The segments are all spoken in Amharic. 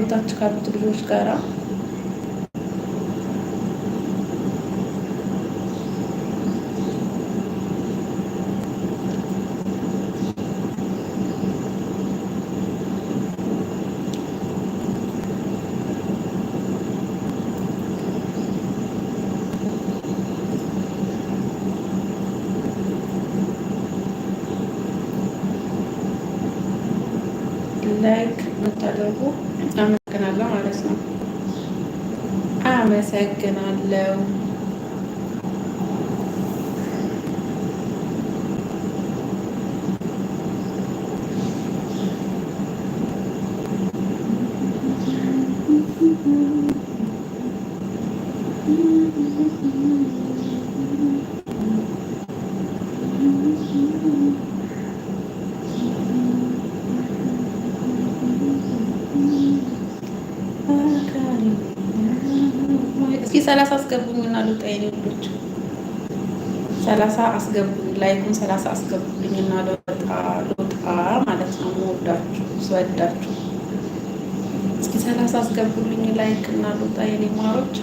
ታች ካሉት ልጆች ጋራ። Like የምታደርጉ አመሰግናለሁ ማለት ነው። አመሰግናለሁ። እስኪ 30 አስገቡኝና ልውጣ። የኔ ውዶች 30 አስገቡኝ፣ like ኡን 30 አስገቡልኝና ልውጣ ልውጣ ማለት ነው። ወዳችሁ ስወዳችሁ እስኪ 30 አስገቡልኝ like እና ልውጣ የኔ ማሮች።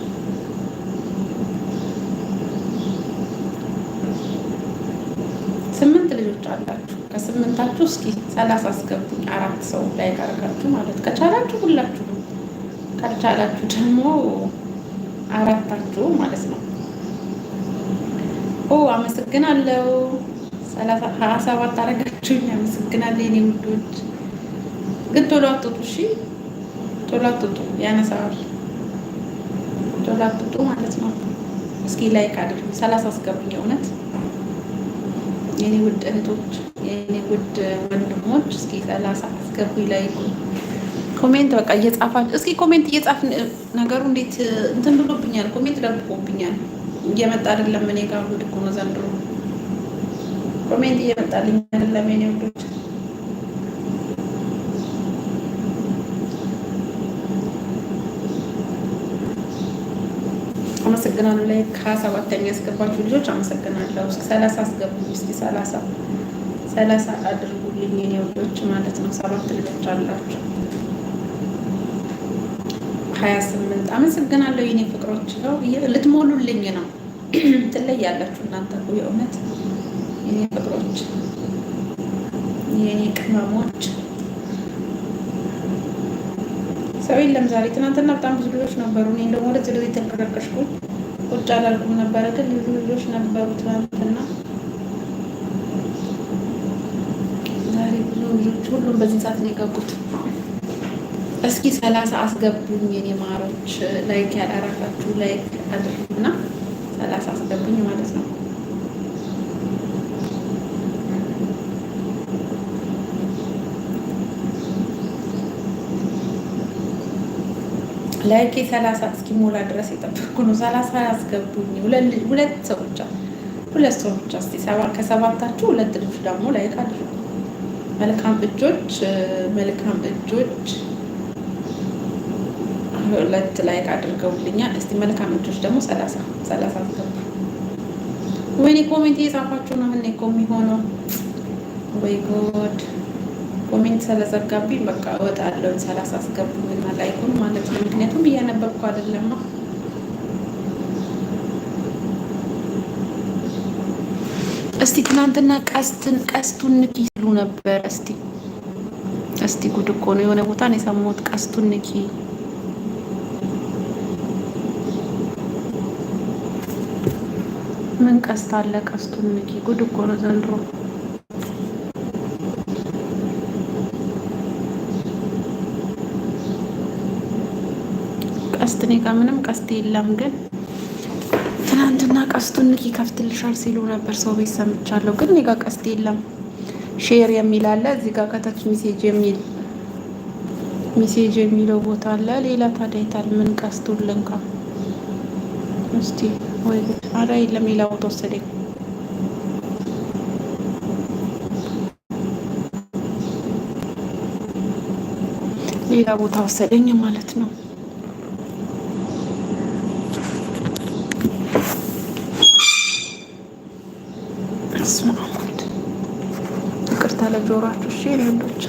ስምንት ልጆች አላችሁ። ከስምንታችሁ እስኪ 30 አስገቡኝ። አራት ሰው like አድርጋችሁ ማለት ከቻላችሁ ሁላችሁ፣ ካልቻላችሁ ደግሞ አራታችሁ ማለት ነው። ኦ አመሰግናለሁ። 27 አረጋችሁኝ። አመሰግናለሁ የኔ ውዶች። ግን ቶሎ አትወጡ፣ እሺ? ቶሎ አትወጡ፣ ያነሳዋል። ቶሎ አትወጡ ማለት ነው። እስኪ like አድርጉ። 30 አስገቡኝ። እውነት የኔ ውድ እህቶች፣ የኔ ውድ ወንድሞች፣ እስኪ 30 አስገቡኝ። Like comment በቃ እየጻፋችሁ እስኪ comment እየጻፍን ነገሩ እንዴት እንትን ብሎብኛል። Comment ደብቆብኛል። እየመጣ አይደለም። እኔ ጋር ጉድ እኮ ነው ዘንድሮ። Comment እየመጣልኝ አይደለም የኔ ውዶች። አመሰግናለሁ። Like 27ኛ ያስገባችሁ ልጆች አመሰግናለሁ። እስኪ 30 አስገቡ። እስኪ 30 30 አድርጉልኝ የኔ ውዶች ማለት ነው። ሰባት ልጆች አላችሁ። 28 አመሰግናለሁ የኔ ፍቅሮች። ነው ልትሞሉልኝ ነው። ትለያላችሁ እናንተ እኮ የእውነት የኔ ፍቅሮች፣ የኔ ቅመሞች። ሰው የለም ዛሬ። ትናንትና በጣም ብዙ ልጆች ነበሩ። እኔ እንደውም ወደዚህ ወደዚህ ተንቀሳቀስኩኝ፣ ቁጭ አላልኩም ነበረ፣ ግን ብዙ ልጆች ነበሩ ትናንትና። ዛሬ ብዙ ልጆች ሁሉም በዚህ ሰዓት ነው የገቡት። እስኪ 30 አስገቡኝ የኔ ማሮች። Like ያላረጋችሁ like አድርጉና 30 አስገቡኝ ማለት ነው። Like 30 እስኪሞላ ድረስ የጠበቅኩ ነው። 30 አስገቡኝ። ሁለት ሰው ብቻ፣ ሁለት ሰው ብቻ። እስኪ ከሰባታችሁ ሁለት ልጆች ደግሞ like አድርጉ። መልካም እጆች፣ መልካም እጆች ሁለት like አድርገውልኛል። እስቲ መልካም እጆች ደግሞ 30 30 አስገቡ። ወይኔ comment እየጻፋችሁ ነው። እኔ እኮ የሚሆነው ወይ ጉድ! Comment ስለዘጋብኝ በቃ እወጣለሁ። 30 አስገቡኝና like ኡን ማለት ነው። ምክንያቱም እያነበብኩ አይደለም። እስቲ ትናንትና ቀስትን ቀስቱን ንኪ ሲሉ ነበር። እስቲ እስቲ ጉድ እኮ ነው። የሆነ ቦታ ነው የሰማሁት። ቀስቱን ንኪ። ምን ቀስት አለ? ቀስቱን ንኪ። ጉድ እኮ ነው ዘንድሮ። ቀስት እኔ ጋ ምንም ቀስት የለም። ግን ትናንትና ቀስቱን ንኪ ከፍትልሻል ሲሉ ነበር ሰው ቤት ሰምቻለሁ። ግን እኔ ጋ ቀስት የለም። Share የሚል አለ እዚህ ጋር ከታች message የሚል message የሚለው ቦታ አለ። ሌላ ታዲያ የታል? ምን ቀስቱን ልንካ እስቲ? ወይ ጉድ! ኧረ የለም፣ ሌላ ቦታ ወሰደኝ። ሌላ ቦታ ወሰደኝ ማለት ነው። ይቅርታ ለጆሯችሁ። እሺ ወንዶች።